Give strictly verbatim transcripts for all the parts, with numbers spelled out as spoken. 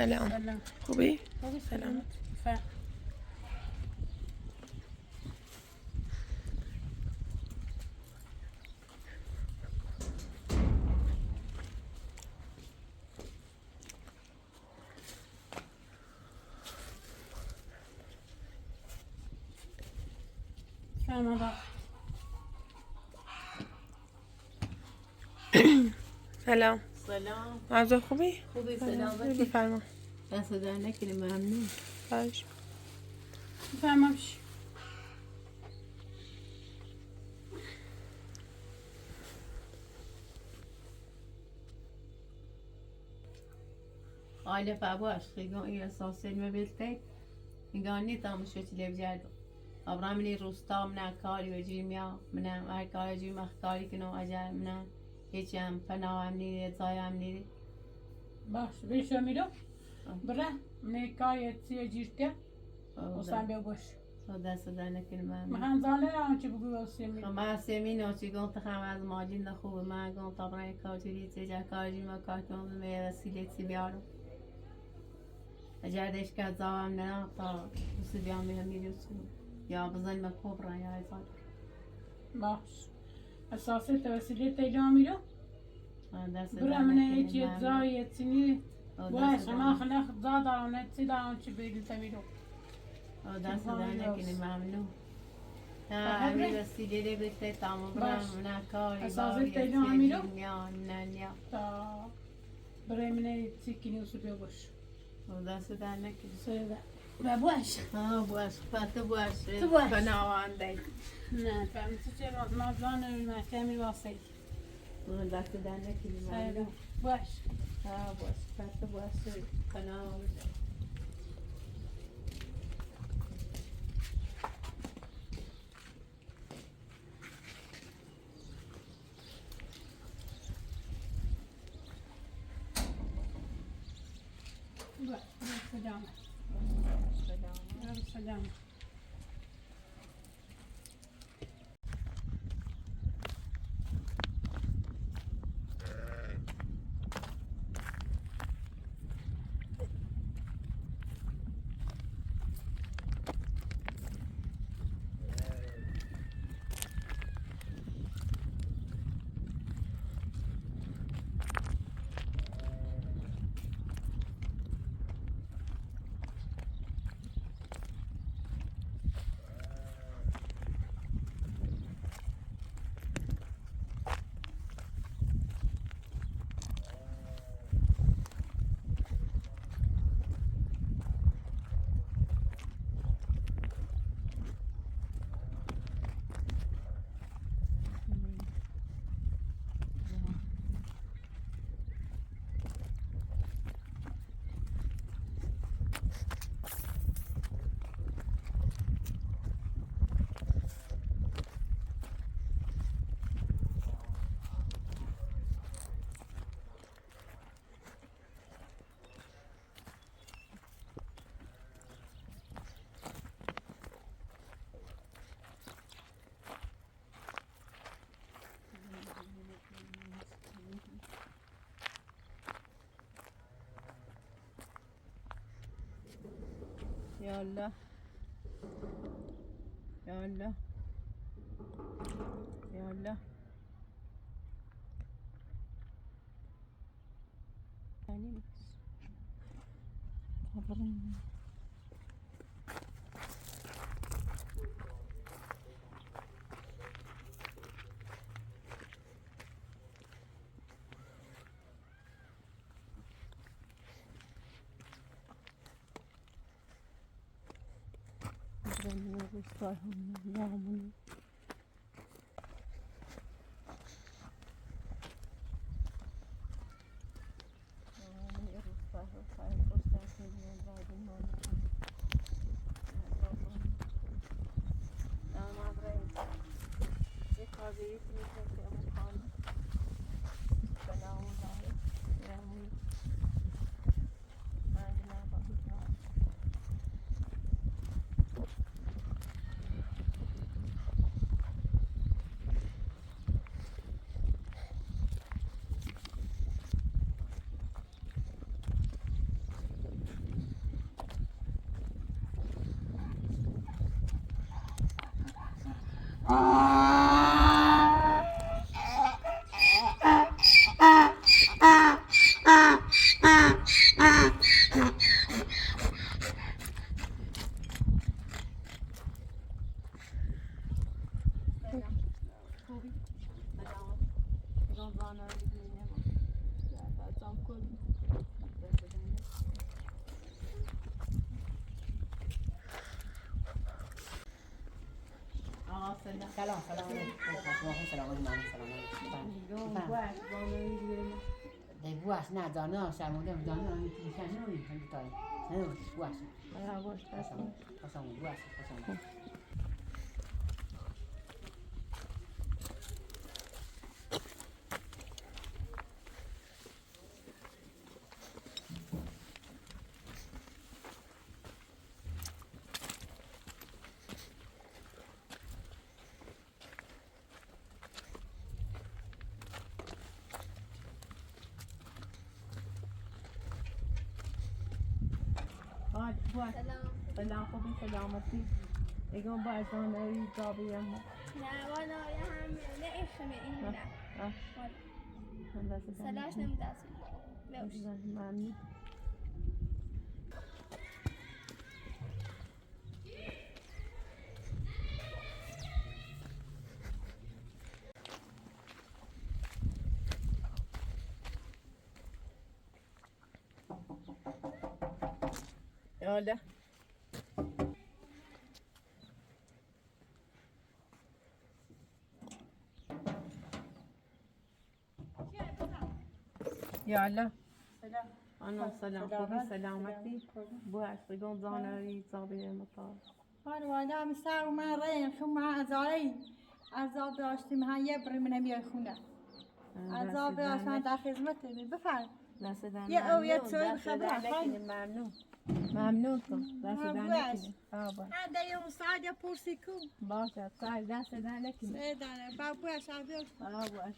سلام. سلام. خوبی؟ خوبی، سلام. سلامت. ف- سلام. سلام. اوضاع خوبی؟ خوبی، سلامتی. بفرما. دست درد نکنه، ممنون. خواهش. بفرما بشی. Aile baş, xigon î esasên me bêl tey. Îgan nî tam şo çi lê bicerdo. Abra min î rosta, min e karî wecî miya, min e her karê cî me xkarî kino, ece min e hêç em pena em nîrê, cayê em nîrê. Baş, vê şemîro. Ah. Bire, min ê karî çîyê cîr ke. O sen bê baş. O dest dernekin me. Mehan zane ya çi bigû o Semîn. Xema Semîn o çi gon te xem ez macîn de xo bi me gon te bira karcî lî tê, ca karcî me kar kon me vesîle çi biyaro. Ecer de eşka zawam ne ta usu biya me hemî usu. Ya bizan me kobra ya ezad. Baş. Esasê te vesîle te camîro. Bira min e hêç yê cayê çinî. Weş, hema xelef ca da one, çi da on, çi bêgin te vîro. O dest dernekin, memnun. Ha, emî vesîle lê bê tey, tamam, bira min e karî. Esasê te camîro. Ya, ne, ya. Ta. Birê min ê çî kinî û sibê baş. O dest dernekin. Seyda. Ve baş. Ha, baş. Fe tu baş. Tu baş. Pena wan dey. Ne, ben çiçe ma, ma zane, me kemî vasey. O dest dernekin. Seyda. Baş. Ha, baş. Fe tu baş. Pena wan dey. Bırak, bırak sıcağını. Bırak sıcağını. يلا. يلا. يلا. يعني بس. خبرني. سلام، سلام علیکم. سلام علیکم. سلام علیکم. دەی بووە، نا، جانە، شەرمەندە، جانە، ئەنی پیشە نوی، هەندی تای. نەوە، بووە. باشە، باشە، بووە، باشە. سلام. سلام، خوبی، سلامتی. اگم با جان ای جابی هم. نه، والا، یه هم، نه، ایشمه، این نه. آه. والا. سلاش نمی‌دازم. ممنون. يلا. يلا. سلام. أنا سلام. سلامات. خوبي سلامتي. سلام. بوعد سجون زانا يتصابي مطار. قال ولا مساء وما رين خم عزاري. عزار داشتي مها يبري من هم يخونا. عزار داشتي عشان دا خدمتي بفعل. لا سدان. يا أو يا ممنون. تسوي دا بخبرها. سدان لكن ممنون. ممنون. لا سدان لكن. هذا يوم سعادة بورسيكو. باشا، سعادة، سعادة لك. سعادة، بابا، سعادة. بابا.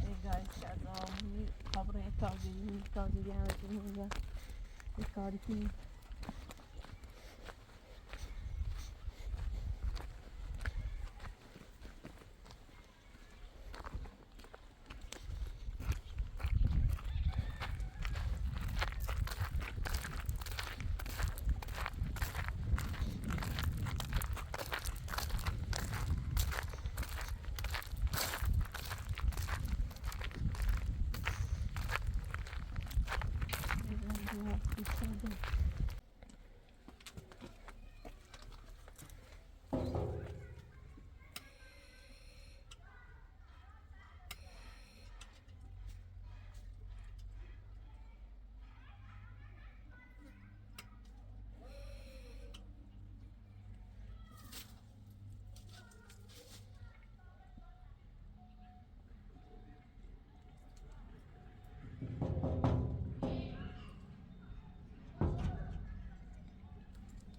Hey guys, that's all. We probably talking, talking, yeah, like, you know, yeah. We caught it.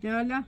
يلا.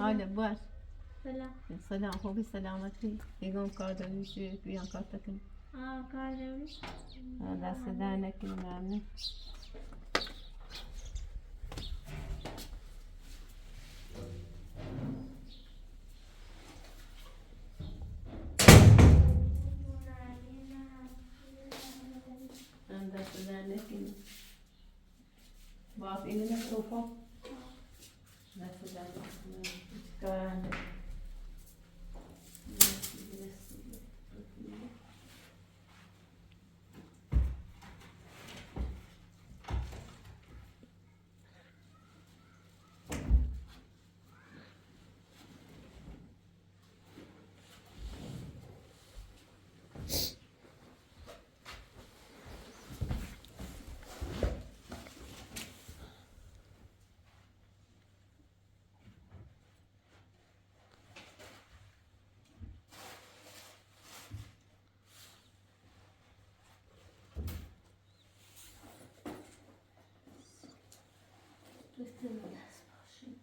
هلا، باش. سلام. سلام، خوبی سلامتی. یگان کار داری، شوی بیان کار تکن. آه، کار داری. آه، دست درد نکنه، ممنون. Именно труфа. That's what I'm Just in the last portion.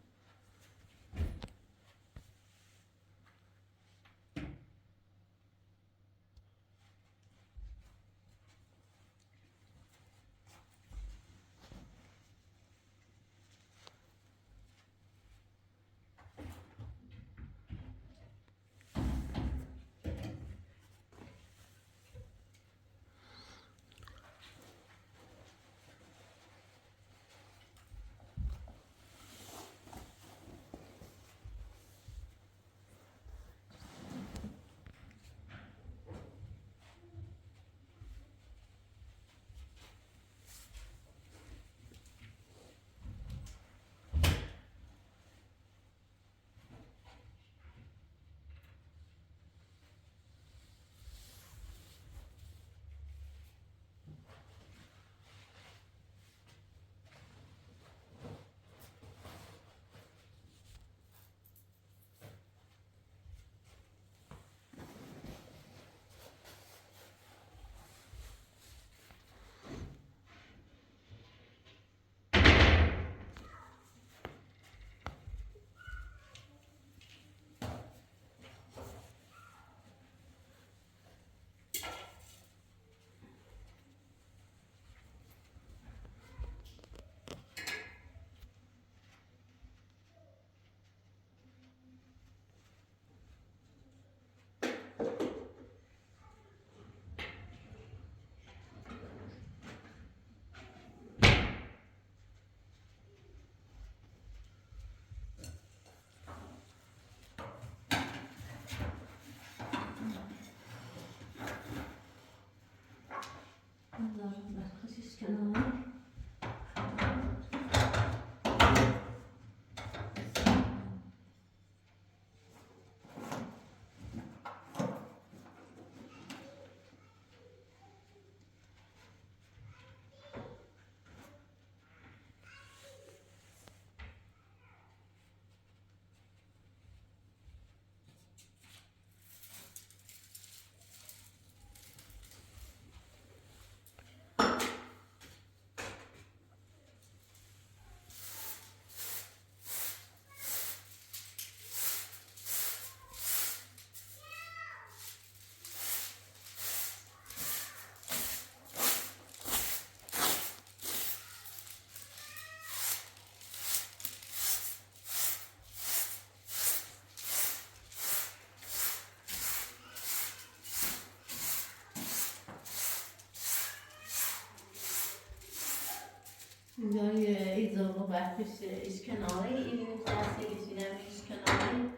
Idzorgu bextişi işkenarî, îlin şahsî geçîrem işkenarî.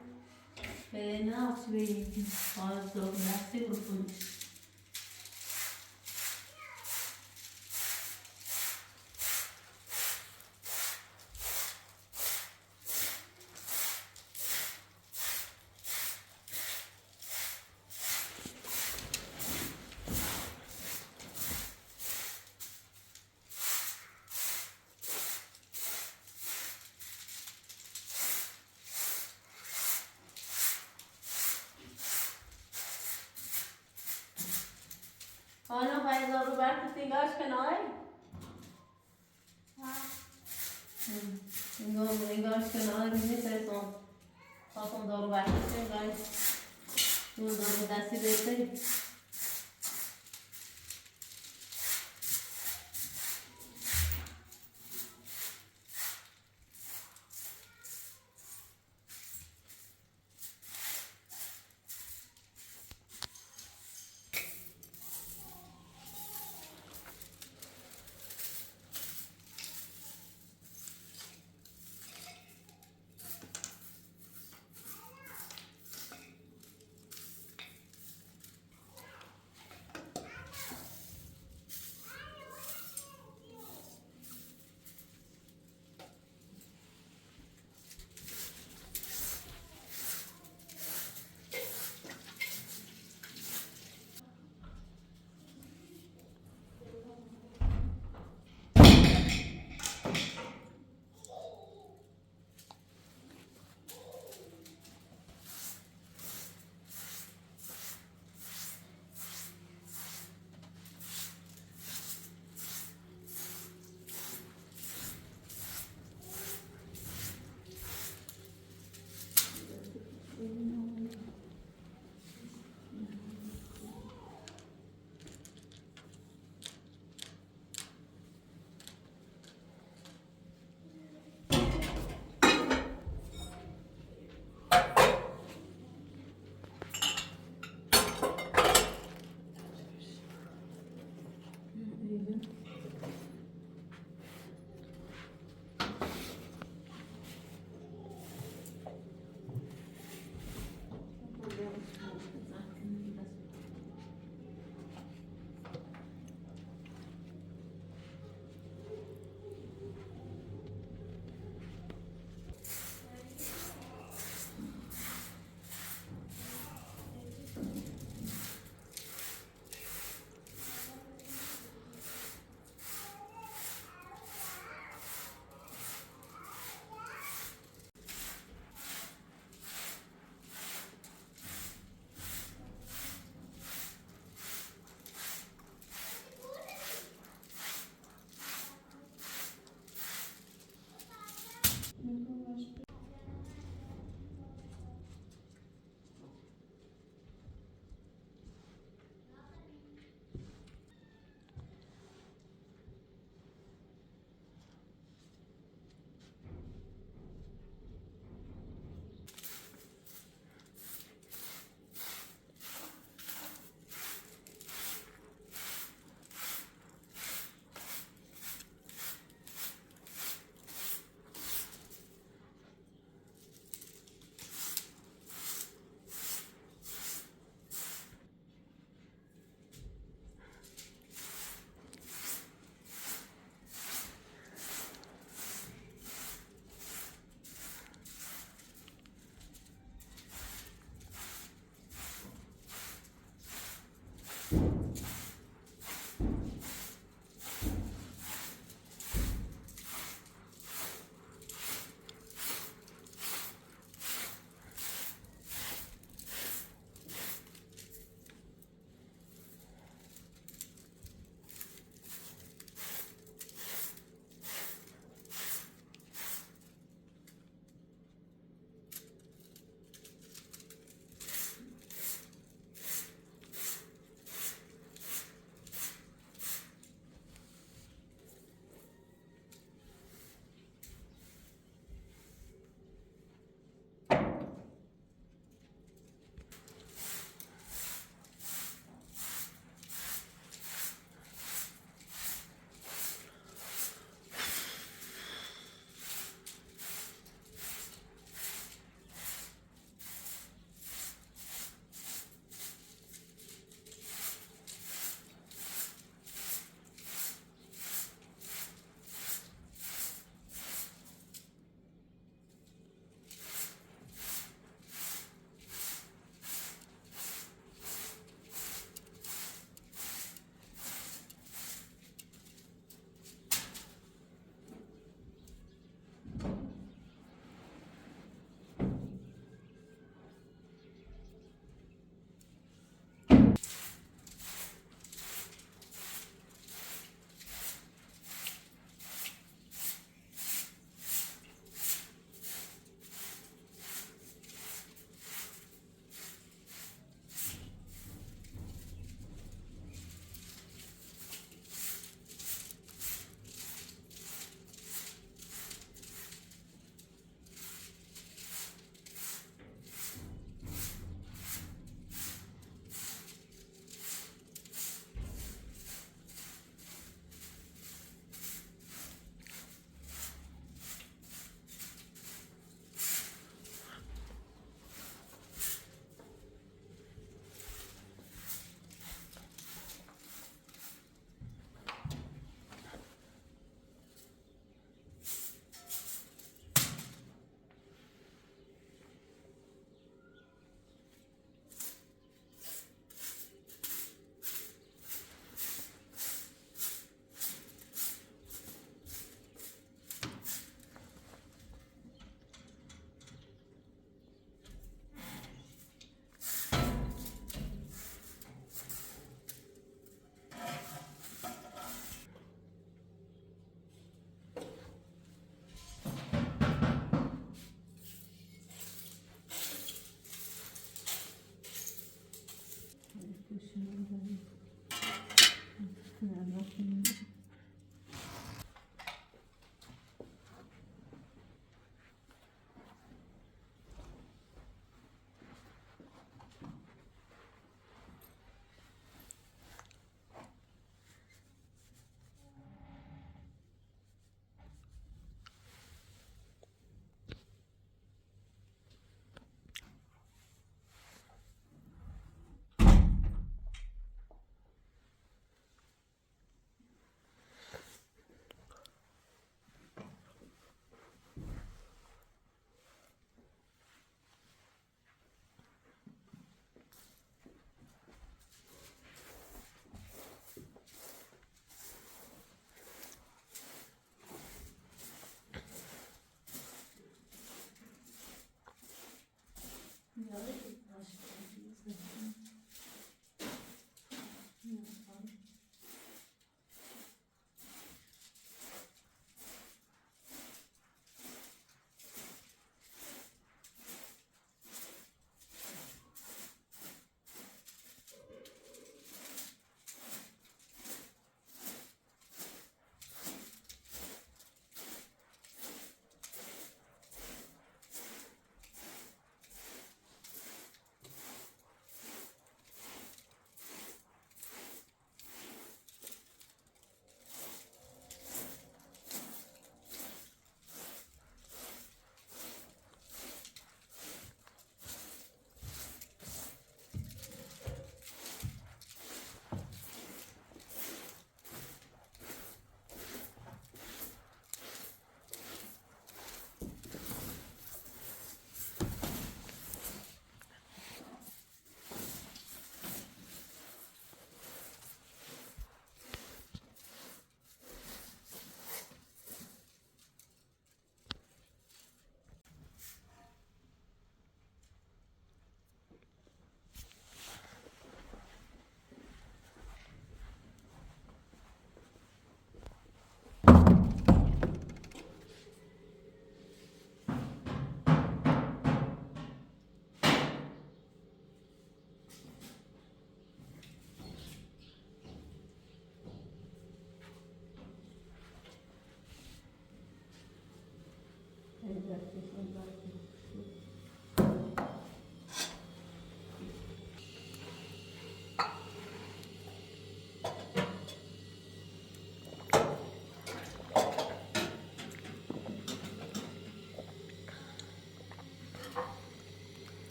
Ve ne açıbeyim, az zorgu bextişi grupun. Ana, vai zorgu bextişi işkenarî. Hm. Ringon, ringon, acho que não é minha sessão. Faltam dor baixo, ringon. Não dor da C B C.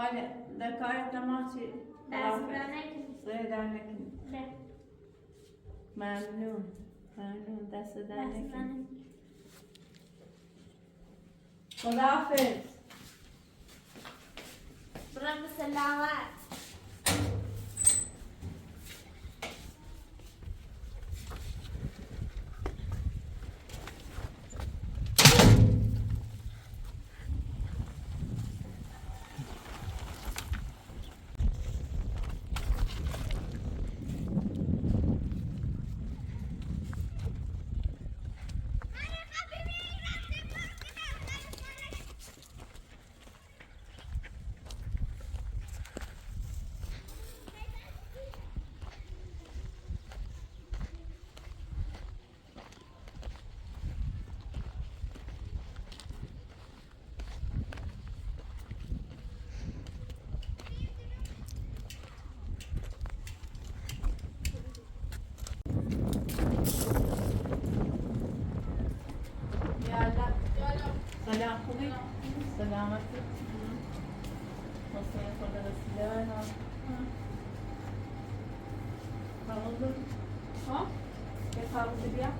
До карты Тамати. До свидания. До свидания. Да. Мамнун. Мамнун. До свидания. До свидания. Кудафес. Браво, салават. Selam. Selam. Masaya koyarız. Bilemem. Kaldı. Ha? Ya kaldı bir ya.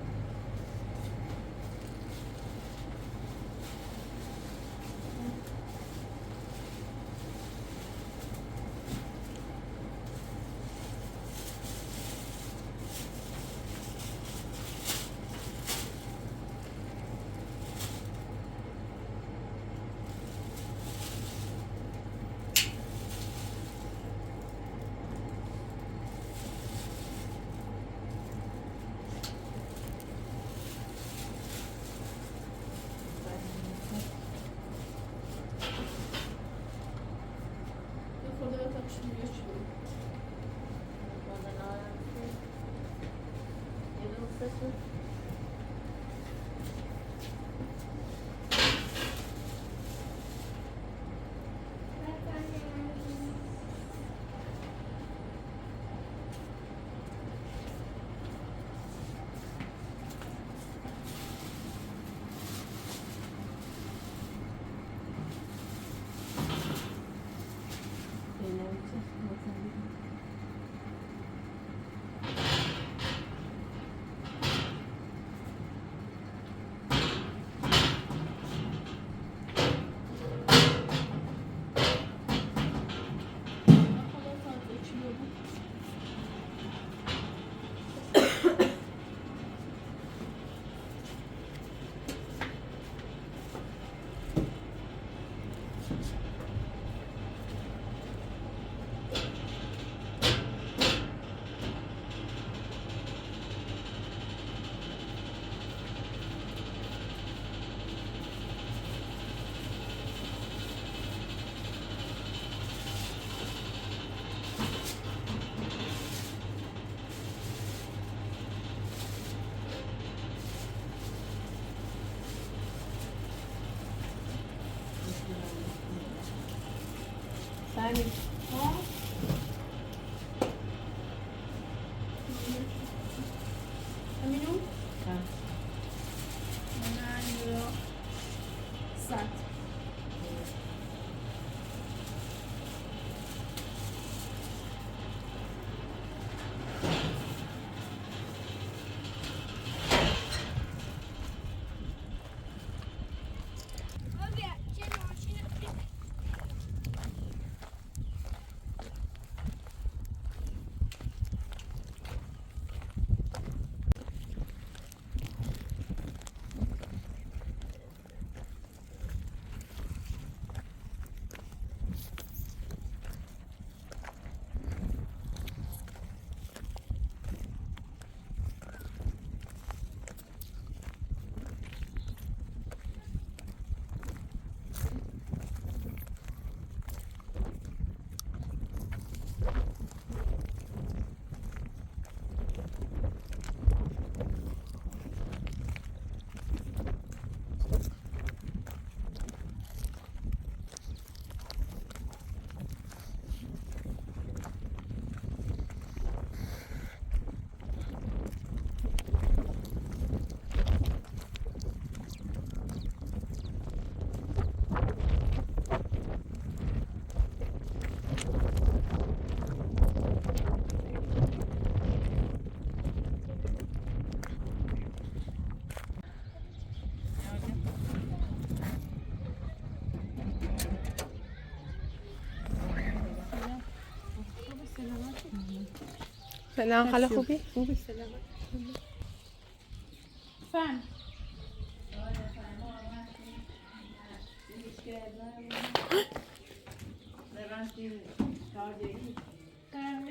Sami. Aminu? Ha. Manangro. Sat. سلام، خاله خوبی؟ خوبی، سلام. فن.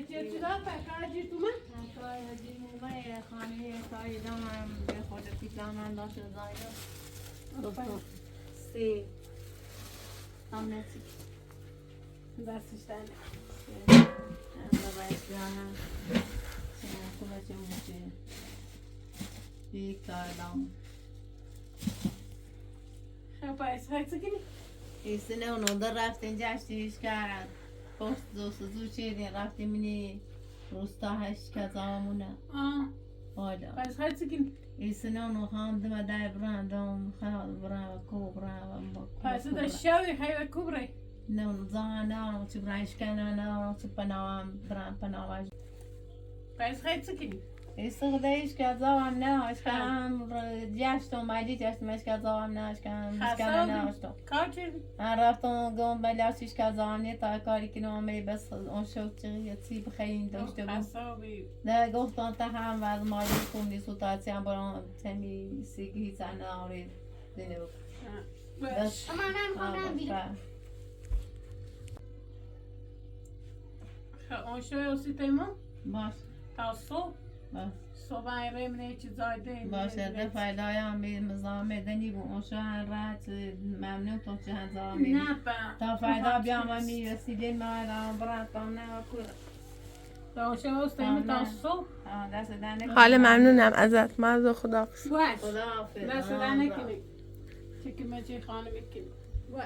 چی داد پر کار جی تو من؟ کار جی تو من، خانه کاری دارم، به خود پیتام انداخته زایده. سی. هم نسی. دستش درد نکنه. هم بابا اسلام. خوبه چه موچه. یک تا دام. خب، پس خیلی چی کنی؟ ایسه نه اونو در رفتن جشتیش کرد. پشت زو سزو چیدین رفتیم منی روستا هشت کزامونه. آه. حالا. پس خیلی چی کنی؟ ایسه نه اونو خان دم دای بران دم خان بران کو بران. پس دا شوی خیلی کوبره. نه اونو زانا چی بران اشکنانا چی پناوام بران پناواج. پس خیلی چی کنی؟ ایسه خدایش که زاوام نه اشکم جشتم مالی جشتم اشکم زاوام نه اشکم اشکم نه اشتم. کار چی؟ من رفتم گم بلاش اشکم زاوام نه تا کاری کنم می بس اون شو چی چی بخیرین داشته بوم. حسابی. نه گفتم تا هم وز مالی کن دی سوتاسی هم برام تمی سیگی زنه آوری دینه بوم. بس. اما من آه، می‌خوام برم بس بیرون. بر. خب، اون شو اسی تیمون؟ باش. تا صبح؟ باش. صبح این ریم نه چی زایده این باشه، ریم ده نه چی. فایدای هم بی مزامه دنی بو، اون شو هن رات ممنون تو چه هن زامه. نه با. تا فایدا بیام هم می وسیله ما را براتم نه کور. تا اون شو اسی تیمون تا تمام. صبح؟ آه، دست دنه خاله، ممنونم ازت. من از خداحافظ. باش. خداحافظ. دست آه، دنه با. کنی. چی که مجی خانم کنی. باش.